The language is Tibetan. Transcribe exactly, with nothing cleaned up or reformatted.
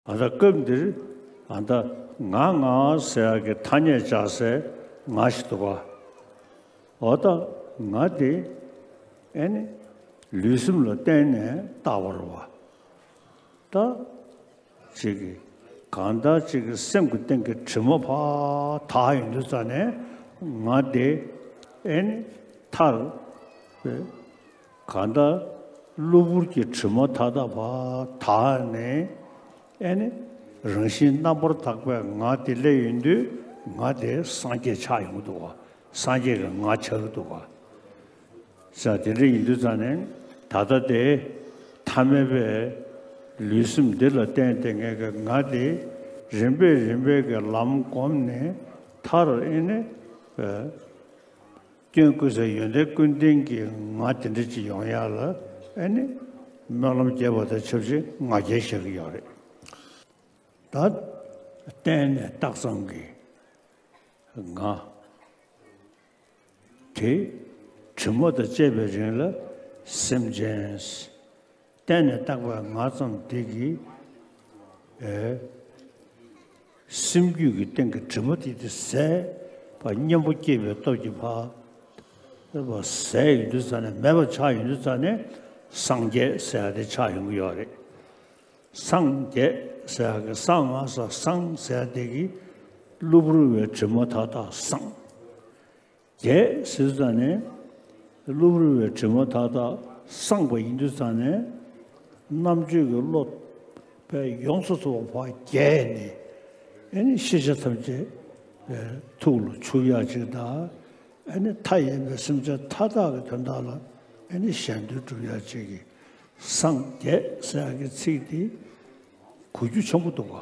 ཨ་ད་སྐབས་འདིར་ཨ་ད་ང་ང་ཟེར་ཡག་གི་ཐ་སྙད་སྦྱར་སའི་ང་ཞིག་འདུག་ག་འོ་ད་ང་དེ་ཨེ་ནི་ལུས་སེམས་ལ་བརྟེན་ནས་བཏགས་པ་རེད་བ། ད་ཅིག་གི་གང་ལྟར་ཅིག་གི་སེམས་ཀྱི་སྟེང་གི་དྲི་མ་ཕར་དག་ཡོང་དུས་ཙ་ནས་ང་དེ་ཨེ་ནི་མཐར་གང་ལྟར་གློ་བུར་གྱི་དྲི་མ་མཐའ་དག་ཕར་དག་ནས་ཨེ་ནི་རང་བཞིན་རྣམ་པར་དག་པའི་ང་དེ་སླེབས་ཡོང་དུས་ང་དེ་སངས་རྒྱས་ཆགས་ཡོང་གི་འདུག་ག་སངས་རྒྱས་ཀྱི་ང་ཆགས་ཀྱི་འདུག་ག་ས་དེ་འདྲ་ཡིན་དུས་ཙ་ནས་ད་ལྟ་དེ་ཐ་མལ་པའི་ལུས་སེམས་འདི་ལ་བརྟེན་ཏེ་ངས་ཀྱི་ང་དེ་རིམ་པས་རིམ་པས་ཀྱི་ལམ་བསྒོམས་ནས་མཐར་ཨེ་ནི་སྐྱོན་ཀུན་ཟད་ཡོན་ཏན་ཀུན་ལྡན་གྱི་ང་དེ་འདྲ་ཅིག་ཡོང་ཡག་ལ་ཨེ་ནི་སྨོན་ལམ་རྒྱས་པ་དང་ཆབས་ཅིག་ང་རྒྱལ་བཤད་ཀྱི་ཡོད་རེད། ད་བརྟེན་ནས་བཏགས་ཙམ་གྱི་ང་དེ་དྲི་མ་དང་བཅས་པའི་རིང་ལ་སེམས་ཅན་བརྟེན་ནས་བཏགས་པའི་ང་ཙམ་དེ་གིས་ཨེ་སེམས་རྒྱུད་ཀྱི་སྟེང་གི་དྲི་མ་དེ་དེ་ཟད་པ་གཉེན་པོ་སྐྱེས་པའི་སྟོབས་ཀྱིས་ཕར་ཟད་ཡོང་དུས་ཙ་ནས་མེད་པ་ཆགས་ཡོང་དུས་ཙ་ནས་སངས་རྒྱས་ཟེར་ཡག་དེ་ཆགས་ཡོང་གི་ཡོད་རེད། སངས་རྒྱས་ཟེར་ཡག་གི་ས་ང་ས་སངས་ཟེར་ཡག་དེ་གིས་གློ་བུར་བའི་དྲི་མ་མཐའ་དག་སངས། རྒྱས་ཟེར་ཙ་ནས་གློ་བུར་བའི་དྲི་མ་མཐའ་དག་སངས་པ་ཡིན་དུས་ཙ་ནས་རྣམ་དཔྱོད་ཀྱི་བློ་པས་ཡོངས་སུ་རྫོགས་པ་ཕར་རྒྱས་ནས་ཨེ་ནི་ཤེས་བྱ་ཐམས་ཅད་ཐུགས་ལ་ཆུད་ཡག་ཅིག་དང་ཨེ་ནི་མཐའ་ཡས་པའི་སེམས་ཅན་མཐའ་དག་གི་དོན་དག་ལ་ཨེ་ནི་གཞན་དོན་སྒྲུབ་ཡག་ཅིག་གི་སངས་རྒྱས་ཟེར་ཡག་གི་ཚིག་དེ་གོ་རྒྱུ་ཆེན་པོ་འདུག་ག